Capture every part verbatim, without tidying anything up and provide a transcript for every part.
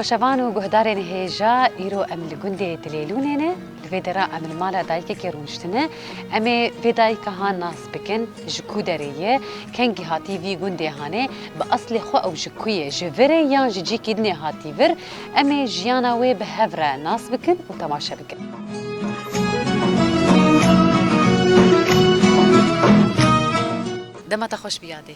Şevan û guhdarên hêja, îro em li gundê Dilêlûnê ne. Li vê dera em li mala dayikekê rûniştine. Em ê vê dayika han nas bikin, ji ku derê ye, kengî hatî vî gundê hanê, bi eslê xwe ew ji ku ye, ji vir e yan ji cîkî din e hatî vir? Em ê jiyana wê bi hev re nas bikin û temaşe bikin. Dema te xweş bî yadê.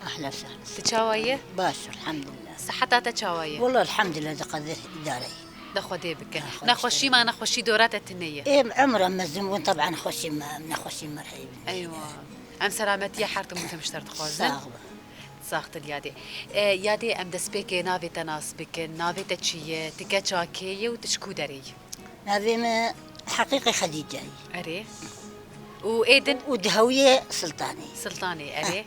Ehlen sehlen. Tu çawa ye? Baş, elhamdülillah. Siheta te çawa ye? Walla elhamdülillah, diqedir îdare ye. De Xwedê bike. Ha, Xwedê Nexweşî işte. Ma nexweşî dora te tune ye? Ê, emra mezin bûn, teban xweşî me, nexweşî me heyî bin. Eywa. Em selametiya her tim û tim ji te dixwazin. Sax be. Sax dil yadê. E, yadê em destpêkê navê te nas bikin. Navê te çi ye? Tu keça kê ye û tu ji ku derê yî? Navê me heqîqî Xedîce ye. Erê. Û ê din? Û di Hewiyê Siltanê. Siltanê, erê.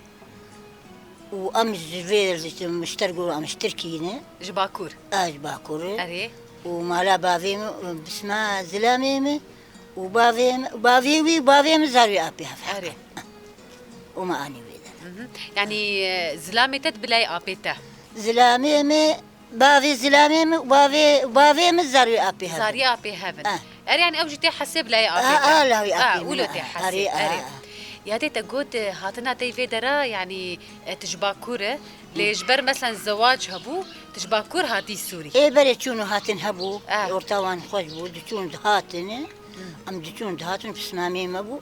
Û em ji vê, ji mişter got, em ji Tirkiyê ne. Ji Bakur. A, ji Bakur. Erê. Û mala bavê min, bisma zilamê min û bavê min, bavê wî, bavê min zarwê apê hev. Erê. Û me anî wê de. Mhm. Yanî, e, zilamê te di bilay apê te. Zilamê min, bavê zilamê min, bavê, bavê min zarwê apê hev. Zariyê apê hev in. Ah. Er, yanî ew jî tê hesê bilay apê te. Ah, ah, lawê apê min, wilo tê hesê. Erê, erê. Ah, ah. Yadê te got, e, hatina te vê dera, yanî, e, tu ji Bakur e, lê ji ber, meselen, zewac hebû, tu ji Bakur hatî Sûrî. Ê, berê çûn û hatin hebû, orta wan xweş bû, diçûn dihatin, em diçûn dihatin, pismamê me bû,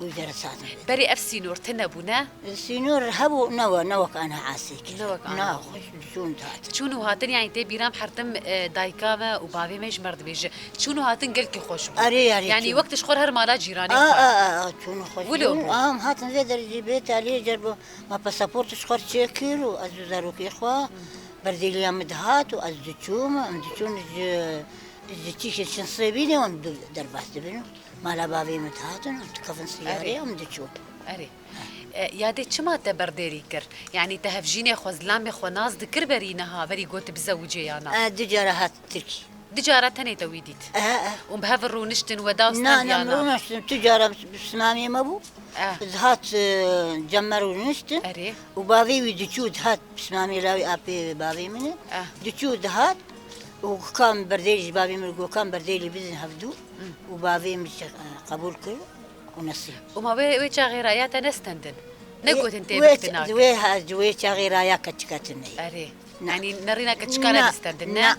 û jere satin. Berê ev sînor tune bû, ne? Sînor hebû, ne we, ne wek ana asê kir. Ne wek ana. Na, xweş diçûn dihatin. Çûn û hatin, yanî tê bîra min her tim, e, dayika me û bavê me ji me re dibêje. Çûn û hatin gelkî xweş bû. Erê, erê, yanî çûn. Wek tu ji xwe re her mala cîranê xwe. A, a, a, a, çûn û xweş bû. Wilo bû. Am hatin vê derê jî bê taliyê cerbo. Ma pasaport ji xwe re çêkir û ez û zarokê xwe, berdêliya min dihat û ez diçûm, em diçûn ji, ji çîkê çin sêbînê em du-, derbas dibin. Mala bavê min dihatin, em dikevin siyarê, erê, em diçûn. Erê. E, yadê çima te berdêlî kir? Yanî te hevjînê xwe, zilamê xwe nas dikir berî niha, berî got tu bizewicê ya na? E, du cara hat Tirkî. Du cara tenê te wî dît? E, e. Û bi hev rûniştin we da û stend ya na? Na, na, rûniştin, tu cara bi-, bi sinamê me bû. Eh. Dihat, e, cem me rûniştin. Erê. Û bavê wî diçû dihat, pismamê lawê apê bavê min e. Eh. Diçû dihat û kam berdêlî ji bavê min, got kam berdêlî bidin hevdû. Hmm. Û bavê min, e, qebûl kir û nesîb. Û ma wê, wê çaxê raya te nestendin? Negotin tê wê bik tu ç-, nakî? Wê ha, wê çaxê raya keçika tune ye. Erê. Na. Yanî nerîna keçika ne distendin, ne? Na.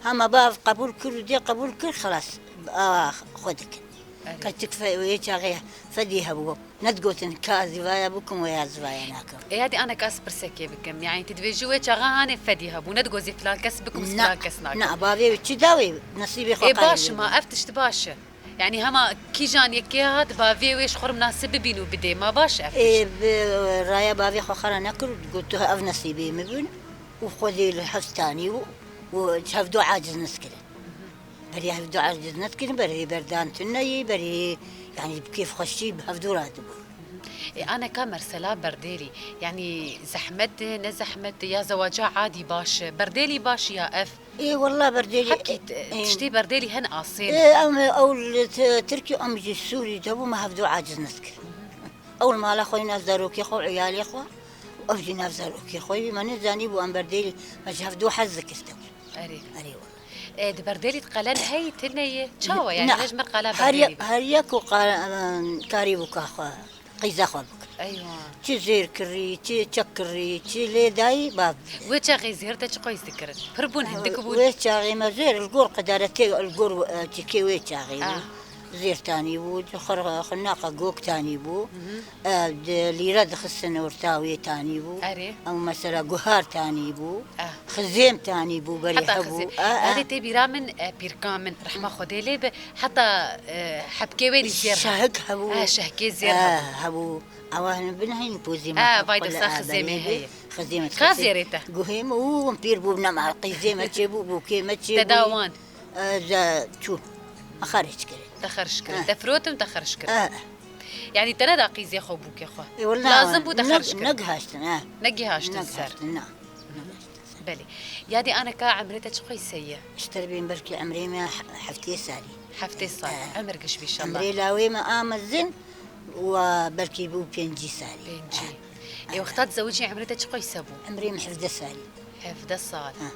Hema bav qebûl kir û dê qebûl kir, xelas. Awa xwe dikin. Erê. Keçik fe-, wê çaxê fedî hebû. Nedigotin ka ez vaya bikim, wê ez vaya nakim. E, yadî aneka ez pirsekê bikim. Yanî tu dibêjî wê çaxa hanê fedî hebû. Nedigot zî filan kes bikim, filan kes nakim. Na, bavê wê çi dawê? Nesîbê xwe. Ê, baş ma, ev tişt baş e. Yanî hema kîjan yekê hat, bavê wê ji xwe re minasib bibîn û bidê. Ma baş e ev tişt? Ê, bi raya bavê xwe xera nekir û got, tu ev nesîbê min bûn û Xwedê li hev stanî û, û ji hevdu aciz nedikirin. Berê hevdu aciz nedikirin, berê berdan tune yî, berê, yanî bi kêfxweşî bi hevdu radibûn. Ê, aneka mesela berdêlî, yanî zehmet e, ne zehmet e, ya zewaca adî baş e, berdêlî baş e ya ev? Ê, wela berdêlî, hekî, e, e, tiştê berdêlî hin asê ne. Ê, em, ew li T-, Tirkî, em ji Sûrî de bû, me hevdu aciz nedikir. Ew li mala xwe yî, ev zarokê xwe, iyalê xwe, ev jî nav zarokê xwe yî, me nezanî bû em berdêlî, me ji hevdu hez dikir te. Erê. Erê wela. E, di berdêlî de qelen heyî tune ye? Çawa yani? Na. Ne ji me qala her berdêlî ye-, be? Her yek û qa-, em, karî bûka xwe. Qîza xwe bikir. Eywa. Çi zêr kirî, çi çek kirî, çi lê dayî, bav. Wê çaxê zêr te çi qeys dikirin? Pir bûn, hindik bûn? Wê çaxê me zêr, li gor qedare tê, li gor, e, çikê wê çaxê bû. Ah. Zêr tanî bû, xir-, xirnaqa gok tanî bû. Mhm. E, di lîre dixistin orta wê tanî bû. Erê. Ew mesela guhar tanî bû. Ah. Xizêm tanî bû, berê hebû. Heta xizê-, ah, ah. Erê tê bîra min, e, pîrka min, rehma Xwedê lê be, heta, e, hebkê wê dî zêr hebû. Şehik hebû. Ha, şehkê zêr hebû. Ha, hebû. Ewa hin bin heyî pozî me. Ha, vay de sa xizêmê heye. Xizêmê. Ka zêrê te? Guhê min û pîr bû, nema qîzê me çêbû, bûkê me çêbû. Te da wan? E, ze çû. Me xerc kirin. Te xerc kirin. Ha. Te firotin, te xerc kirin. Ha. Yani te neda qîzê xwe, bûkê xwe? E, wela lazim bû te xerc kirin. Negihaştin, ha. Negihaştin ser. Negihaştin, na. Belê. Yadî aneka emrê te çi qeysê ye? Ji te re bêjim belkî emrê me he-, heftê salî. Heftê sal. Eh. Emir giş bî inşallah. Emrê lawê me a mezin wa belkî bû pêncî salî. Pêncî. Eh. Ê wexta dizewicî emrê te çi qeysê bû? Emrê min hevdeh salî. Hevdeh sal. Ha.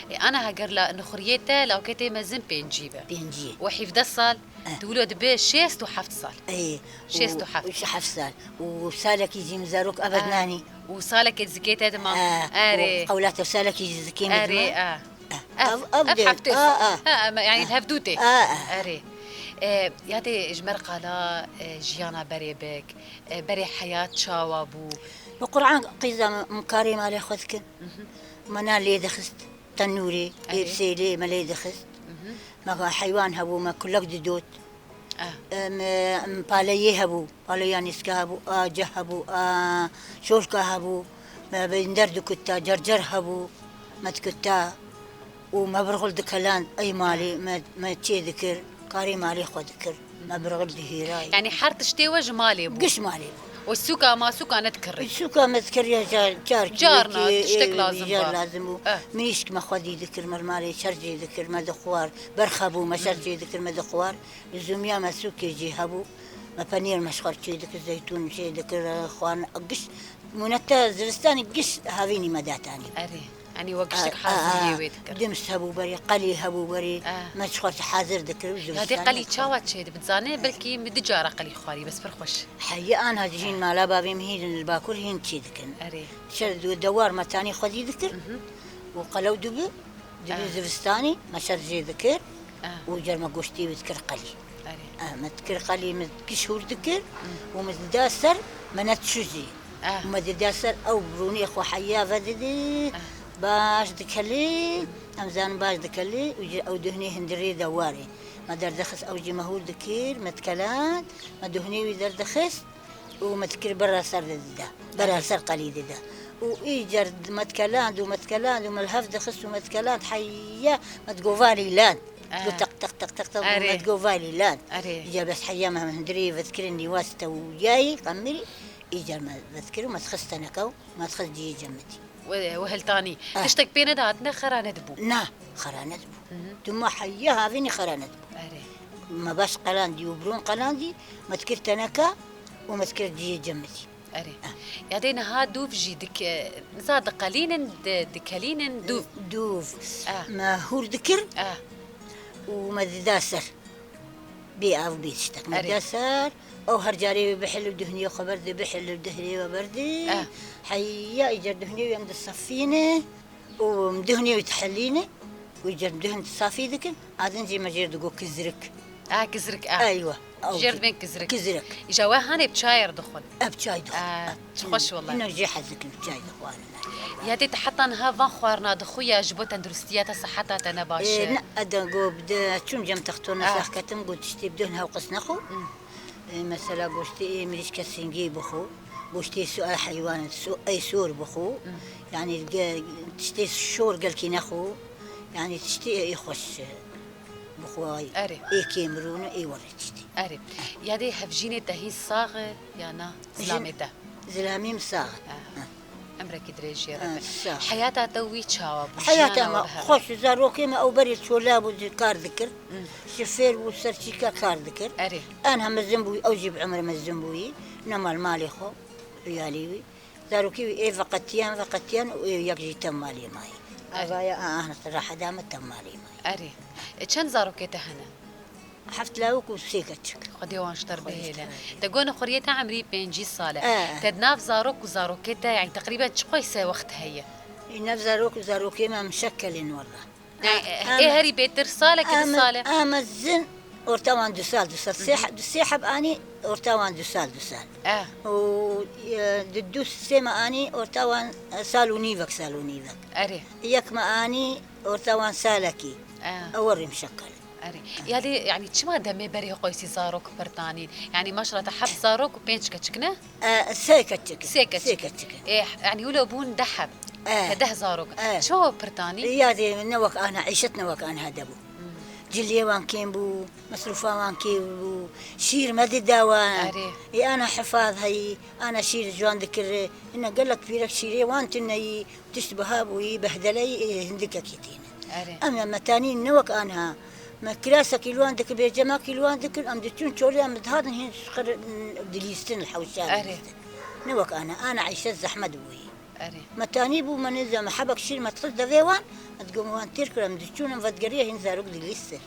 E, ana heger la nixuriyê te lawkê tê mezin pêncî be. Pêncî. Û hevdeh sal, Eh. tu wilo dibe şêst û heft sal. Ê, Şêst û heft. û heft sal. Û salekî jî min zarok ebed Ah. nanî. Û salekê zikê te dima. Ah, Erê. û qewlate salekî jî zikê min Erê, dima. ah. Ah, Ev, ev ev de, heftê ah, sal. ah. Ha, em, yani Ah. hevdû tê. Ah, ah. Erê. E, yadê ji me re qala, e, jiyana berê bik, e, berê heyat çawa bû? Bi Qur'an qîza min, min karê malê xwe dikin. Mhm. Me nan lê dixist, tenûrê, Erê. êbsêlê me lê dixist. Mhm. Me heywan hebû, me kulek didot. Ah. Em, em, paleyê hebû, paleya nîska hebû, a ceh hebû, a şorka hebû. Me binder dikutta, cercer hebû, me dikutta. Û me birxul dikeland, ey malê, Ah. me, me çê dikir, karê malê xwe dikir. Me birxul dihêrayê. Yani her tiştê we ji malê bû? Giş malê bû. Û sûka ma sûka nedikirî? Sûka me dikiriya car, car Carna, kî, tiştek e, lazim car ba. lazim bû. Eh. Mirîşk me xwedî dikir, me li malê şer jê dikir, me dixwar. Berx hebû, me şer Hmm. jê dikir, me dixwar. Lizûmiya me sûkê jî hebû. Me penîr me ji xwe çê dikir, zeytûn çê dikir, xwarin, giş, mûnete zivistanê giş havînî me datanî. Erê. Yanî we giştik A, a, haziriyê a, wê dikir. Dims hebû berê, qelî hebû berê, Ah. me ji xwe hazir dikir û Ya dê zivistanê qelî xwe. çawa çê dibe? Dizane belkî min du cara qelî xwarî, bes pir xweş. Heye ana jî hîn mala bavê min hîn li bakur hîn çê dikin. Erê. Şer du dewar me tanî xwedî dikir Mhm. û qelew dibi, dibi Ah. zivistanê me şer jê dikir Ah. û car me goştê wî dikir qelî. Erê. Ah, me dikir qelî, me giş hûr dikir Hmm. û me dida ser, me nedişû jî. Ah. Me dida ser ew birûnê xwe heya vedidî, Ah. baş dikelî, em zanin baş dikelî û ji ew duhnê hundirê de warê. Me derdixist ew jî me hûr dikir, me dikeland, me duhnê wî derdixist û me dikir bera ser de dida. Bera Erê. ser qelî dida. Û îcar me dikeland û me dikeland û me li hev dixist û me dikeland heya me digovalî land. Ah. Got teq, teq, teq, teq, teq, Erê. me digovalî lan. Erê. Îcar bes heya me hundirê vedikirin nîwas tewiyayî, qemirî, îcar me vedikir û me dixist teneka û me dixist cihê cemidî. We, we hiltanî. Ah. Tiştek pê nedihatine xera nedibû? Na, xera nedibû. Mhm. Tu ma heya havînî xera nedibû. Erê. Me baş qelandî û birûn qelandî, me dikir teneka û me dikir cihê cemidî. Erê. Ah. Ya dê niha dûv jî dik-, niza diqelînin, di-, dikelînin dûv. Dûv. Ah. Me hûr dikir Ah. û me dida ser. Bê av, bê tiştek. Me Erê. dida ser. Ew her carê wê bihil û duhniyê xwe berdê, bihil û duhniyê we berdê. Ah. Heya îcar duhniyê wê em disefîne. Û em duhnê wî dihilîne û cem duhn safî dikin, adin jî me jêr digot kizirik. A, kizirik, a. Eywa. Jêr dibên kizirik. Kizirik. Îja we hanê bi çayê re dixwin. Ev çay dixwin. A, çi xweş wela. Îno jê hez dikin bi çay dixwarin. Ya dê te heta niha van xwarina dixwî ya ji bo tenduristiya te, siheta te ne baş e? Ê, ne, eda got, de, çûm cem textona Ah. sax ketim, got tiştê bi duhn hew qis nexwe. Hmm. Ê, mesela goştê ê mirîşke singî bixwe, goştê su-, ê heywan, su-, ê sor bixwe. Hmm. Yani ge-, tiştê şor gelkî nexwe. Yani tiştê ê xweş bixwe. Erê. Ê kêmirûn û ê werê tiştê. Erê. Ya dê hevjînê te hîn sax e ya na? Jin-, zilamê te? Zilamî min sax e. Aha. Ha. Emrekî dirêj jê re Ha, be. Sax. Heyata te wî çawa bû? Heyata Jiyana me we bi hev? xweş, zarokê me ew berê çola bû, kar dikir. Hmm. Şifêr bû, serçîka kar dikir. Erê. An hemezin bû, ew jî bi emrê mezin bûyî. Nema li malê xwe, iyalê wî. Zarokê wî ê veqetiyan, veqetiyan û ê yek jî tev malê mayî. Erê. Avaya a, ahna reheda me tev malê mayî. Erê. E, çend zarokê te hene? Heft lawik û sê keçik. Xwedê wan ji te re Xwedê bihêle. Te got nixuriyê te emrî pêncî sal e. E. Te di nav zarok û zarokê te, yani teqrîben çi qoyse wext heye? Ê, nav zarok û zarokê me mişekkelên wela. E, e, ê herî bêtir salekî du sal e? Ê mezin orta wan du sal, du sal. Sê, du sê heb anî orta wan du sal, du sal. E. Û, e, di du sê me anî orta wan, e, sal û nîvek, sal û nîvek. Erê. Yek me anî orta wan salekî. E. Ew rê mişekkel. Erê. Ya dê, yani çima demê berê qoysî zarok pirtanîn? Yani maşallah te heft zarok û pênc keçik ne? E, sê keçik. Sê keçik. Sê keçik. E, yani wilo bûn deh heb. E. Te deh zarok. E. Çima pirtanî? Ya dê ne wek ana, îşet ne wek ana hebû. Hmm. Ciliyê wan kêm bû, mesrûfa wan kêm bû, şîr me dida wan. Erê. E, ana hifaz heyî, ana şîr ji wan dikir. Hine gelek pîrek şîrê wan tune yî. Tişt biha bûyî, behdeleyî, ê, hindikekî tîne. Erê. Em ya me tanî ne wek anha. Me kirasekî li wan dikir, bêcemakî li wan dikir, em diçûn çolê em dihatin hîn xir dilîstin li hewşan Erê. dilîstin. Ne wek ana. Ana îşet zehmet bûyî. Erê. Me tanî bû, me nêzî me hebek şîr me dixist devê wan, ez digotim wan têr kir, em diçûn, em vedigeriya hîn zarok dilîstir.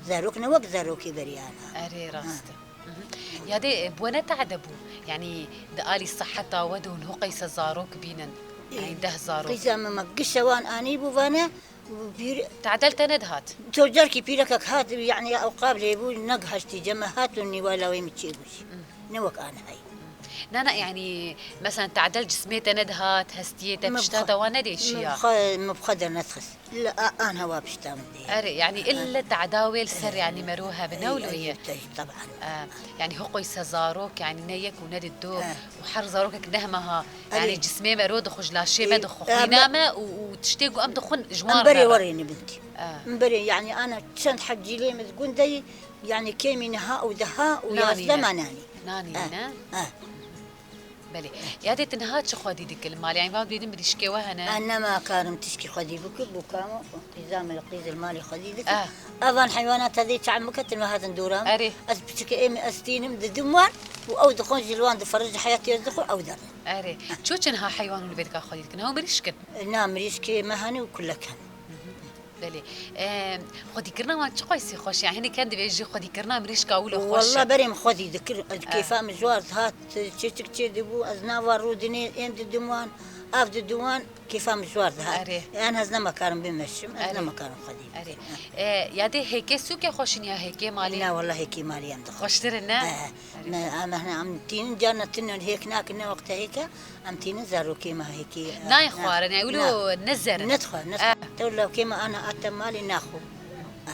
Zarok ne wek zarokê beriyana. Erê, rast e. Mhm. Ya dê, e, bi we ne tade bû? Yanî di alî siheta we de hûn hiqeyse zarok bînin. Ê, yanî deh zarok. Qîza me, me gişe wan anî bû vane, û pîr- Tadel te nedihat? Tocarkî pîrekek hat, yanî ew qablê bû, negihaştî cem me, hat û nîwala wê min çêbû jî. Ne wek ana hey. Na, na, yanî, mesela, tadel cismê te nedihat, hestiyê te, pişta te wan nedêşiya? Min bi xwe, min bi xwe dernedixist. Li a-, an hewa pişta min dê. Erê, yanî, ille tada wê li ser, yanî, mero hebin, ew lo ye. Ey, ey, ey, taban. E, yanî, hiqoyse zarok, yanî, ne yek û ne di do. Û her zarokek neh meha. Yanî, cismê mero dixwe, ji laşê me dixwe, xwîna me û, û tiştê ku em dixwin ji wan re. Em berê werê nibintî. Em berê, yanî, ana çend heb cîlê min di gundeyî, yanî, kêmî niha û deha û yazdeh me nanî. Nanî ne? Belê. Ya dê tu niha çi xwedî dikir li malê? Yanî van bêdin mirîşkê we hene? Ez nema karim tişkî xwedî bikim, bo kam qîza me li qîz li malê xwedî dikim. Ah. Evan heywanata dê çav biketin ve hatin dora min. Erê. Ez piçike ê min ez tînim didim wan û ew dixwin ji li wan diferin ji heyatê ez dixwin ew derin. Erê. Ço çi niha heywan hûn li vê dika xwedî dikin? Hew mirîşk in? Na, mirîşkê me hene û kulek hene. Belê. Em, xwedîkirina wan çi qeysî xweş e. Hinek ken dibêjî xwedîkirina mirîşka wilo xweş e. Walla berê min xwedî dikir. Kêfa min ji wan dihat, çêçik çê dibû, ez nava rûdinê ên didim wan, av didim wan, kêfa min ji wan dihat. Erê. Yan ez nema karim bimeşim, ez nema karim xwedî bikim. Erê. E, ya dê hêkê sûkê xweş in ya hêkê malê? Na, walla hêkê malê em dixwe. Xweştir in, ne? Erê. Me, em, em tînin carna tinin hêk nakin ne wexta hêka. Em tînin zarokê me hêkî, e, nayê xwarin, e, wilo ne zer in. Nedixwe, nedixwe. E. Tew lawkê me ana ate malê naxwe. E.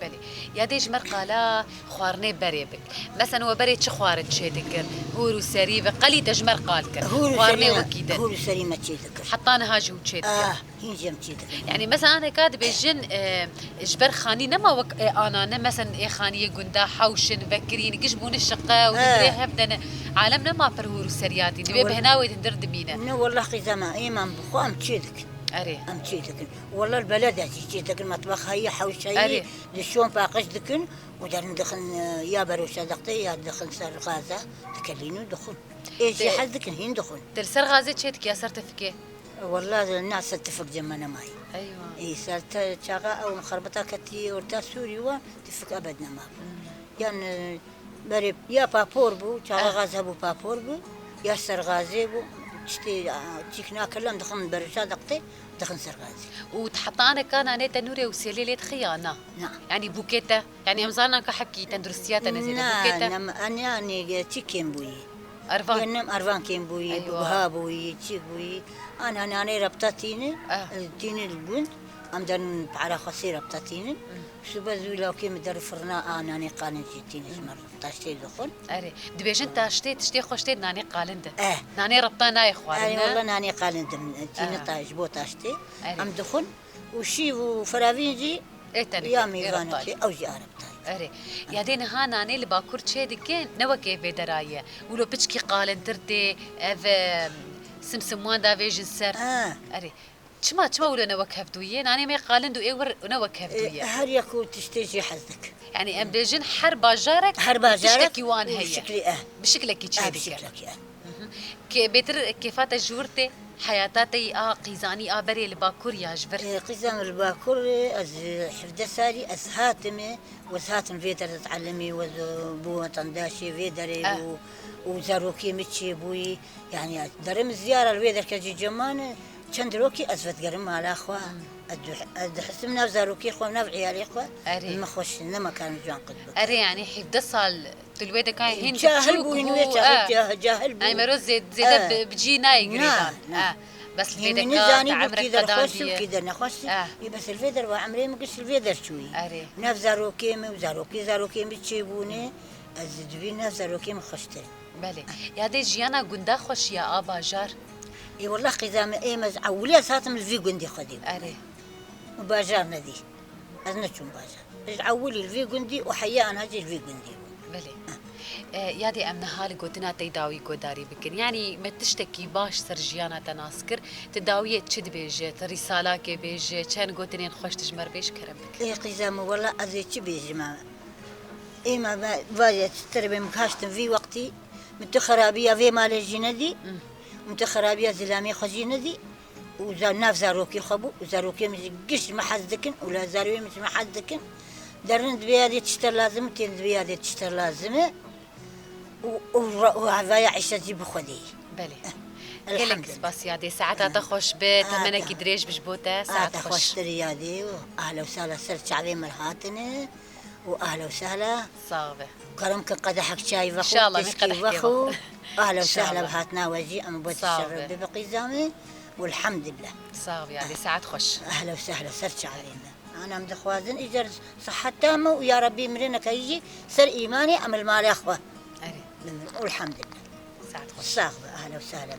Belê. Ya dê ji me re qala xwarinê berê bik. Mesela we berê çi xwarin çê dikir? Hûr û serî ve qelî te ji me re qal kir. Xwarinê wekî din. Hûr û serî me çê dikir. Heta niha jî hû çê dikir. Ah. Hîn jî em çê dikin. Yanî mesela aneka dibêjin, e, ji ber xanî nema wek, e, anane, mesela ê xaniyê gunda hewş in, vekirîn, giş bûne şiqe û di dirê hev de ne. Alem nema pir hûr û seriyatî, divê bi hina wê di hundir dimîne. Ne, wallah qîza me, ê me em bi xwe em çê dikin. Erê. Em çê dikin. Wallah li beleda jî çê dikin, metbex heye, hewş heye, di şon paqij dikin û derin dixin, e, ya beroşa dextê ya dixin ser gaza, dikelîn û dixwin. Ê jî hez dikin, hîn dixwin. Te li ser gazê çê dikî ya ser tifikê? Walla na ser tifik cem me nemayî. Eywa. Ê, ser te çaxa ew xerbeta ketî orta Sûrî wan, tifik ebed nema. Hmm. Yan, e, berê ya papor bû, çaxa gaz hebû papor bû, ya ser gazê bû, tiştê, a, çîk nakir lem dixin berûşa dextê, dixin ser gazê. Û heta aneka nanê tenûrê û sêlê lê dixi ya na? Na. Yanî bûkê te? Yanî em zanin ka hekî tenduristiya te nezêde bûkê te? Na, nem, an yanî çi kêm bûyî. Ervan. Yan nem ervan kêm bûyî, eywa, buha bûyî, çi bûyî. An, an, anê rebta tînin, eh, tînin li gund, em derin para xwe sê rebta tînin. Hmm. Sibe zû lawkê min der firna a nanê qalin jî tînin ji me re taştê dixwin. Erê. Dibêjin taştê, tiştê xweş tê nanê qalin de. Eh. Nanê rebta nayê xwarin, ne? Erê, walla nanê qalin de tînin, eh, ta-, ji bo taştê. Erê. Em dixwin û şîv û feravîn jî Ê tenê ya tê, ê mîvanekê, rebtayî. Ew jî a rebtayî. Erê. Ya dê niha nanê li Bakur çê dike, ne wekê vê dera ye. Wilo piçkî qalintir tê, ev, e, simsim wan davêjin ser. Ha. Erê. Çima, çima wilo ne wek hevdû ye? Nanê me qalin û ê wir ne wek hevdû ye. E, her yek û tiştê jî hez dik. Yanî em bêjin her bajarek, her bajarek tiştekî wan heye. Şiklî, eh. Bi şiklekî çê dike. Bi şiklekî, eh. Mhm. Kê-, bêtir kêfa te ji wir tê? Heyata te yî a qîzanî a berê li Bakur ya ji vir? Ê, qîza min li Bakur, ez hevdeh salî ez hatime, ez hatim vê derê dielimî, ez bû wetendaşê vê derê û, û zarokê min çêbûyî. Yanî ez derim ziyara li vê derke jî ceman, çend rokî ez vedigerim mala xwe. Hmm. Ez di-, ez dihisim nav zarokê xwe, nav iyalê xwe. Erê. Min xweş, nema karim ji wan qut bikim. Erê, yanî hevdeh sal Tu li wê dekayê hîn biçûk bû, wê çaxê cah-, cahil bû. Ay mero zêd-, zêde bi, bi cî nayê girêdan. Na, na. Bes li vê deka nizanî te bû emrek kî der xweş û qedandî ye. Kî der nexweş. Bes li vê der va emrê min giş li vê der çûyî. Erê. Nav zarokê min û zarokê zarokê min çêbûne, ez divî nav zarokê min xweştir. Belê. Ya dê jiyana gunda xweş ya a bajar? Ê wallah qîza min ê me ez ewilî ez hatim li vî gundî xwedî bû. Erê. Bajar nedî. Ez neçûm bajar. Ji ewilî li vî gundî û heya aniha jî li vî gundî bûm. Belê. E, ya dê em niha li gotina te dawî guhdarî bikin. Yanî me tiştekî baş ser jiyana te nas kir. Tu dawiyê çi dibêje? Tu rîsalakê bêje, çend gotinên xweş tu ji me re bêj, kerem bike. Ê qîza min, wela ez ê çi bêjim? Ê me, me, va ye, tu terbê min kaştin vî wextî, min tu xerabiya vê malê jî nedî. Hmm. Min tu xerabiya zilamê xwe jî nedî û za-, nav zarokê xwe bû û zarokê min jî giş ji me hez dikin û lazariyê min ji me hez dikin. Derin di vê yadê tişter lazim e, tên di vê yadê tişter lazim e û, û, û hevaya îşe jî bi Xwedê ye. Belê. Gelek Elhamdulillah. Spas yadê. Saeta te xweş be, temenekî dirêj bi ji bo te. Saet Saeta xweş. Xweştir yadê û ahla û sahla ser çavê me hatine û ahla û sahla. Sax be. Kerem ke qedehek çay vexwe, İnşallah, min tişkî qedehkê vexwe. Vexwe. Ahla û sahla İnşallah. Bi hatina we jî em bi Sax şeref be. Bibe qîza me. Welhamdulillah. Sax be yadê, saet xweş. Ahla û sahla ser çavê me. Ana em dixwazin îcar sihet tame û ya Rebbî mirineke jî ser îmanê em li malê xwe. Erê. Welhamdulillah. Saet xweş. Sax be, ahla û sahla.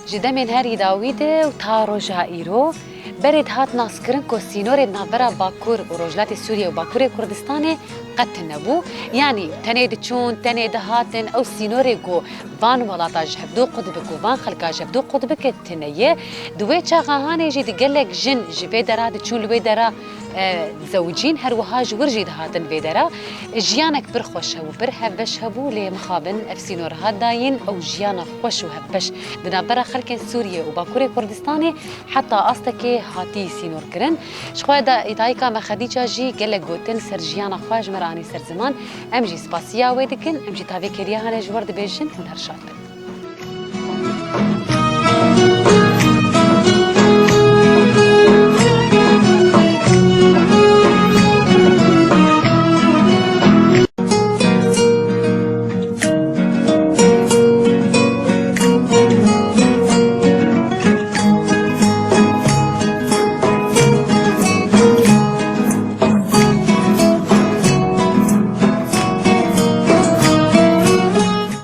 Ji demên herî dawî de û ta roja îro berê dihat naskirin ku sînorê di navbera Bakur û Rojhilatê Sûriye û Bakurê Kurdistanê qet tune bû. Yanî tenê diçûn, tenê dihatin, ew sînorê ku van welata ji hevdû qut bik û van xelka ji hevdû qut bike tune ye. Di wê çaxa hanê jî di gelek jin ji vê dera diçûn li wê dera, e, zewicîn, her wiha ji wir jî dihatin vê dera. Jiyanek pir xweş hebû, pir hevbeş hebû, lê mixabin ev sînor hat dayîn, ew jiyana xweş û hevbeş di navbera xelkên Sûriye û Bakurê Kurdistanê heta astekê hatî sînorkirin. Ji xwe da-, dayika me Xedîca jî gelek gotin ser jiyana xwe ji me re anî ser ziman. Em jî spasiya wê dikin, em jî tavêkeriya hane ji wir dibêjin, hûn her şad bin.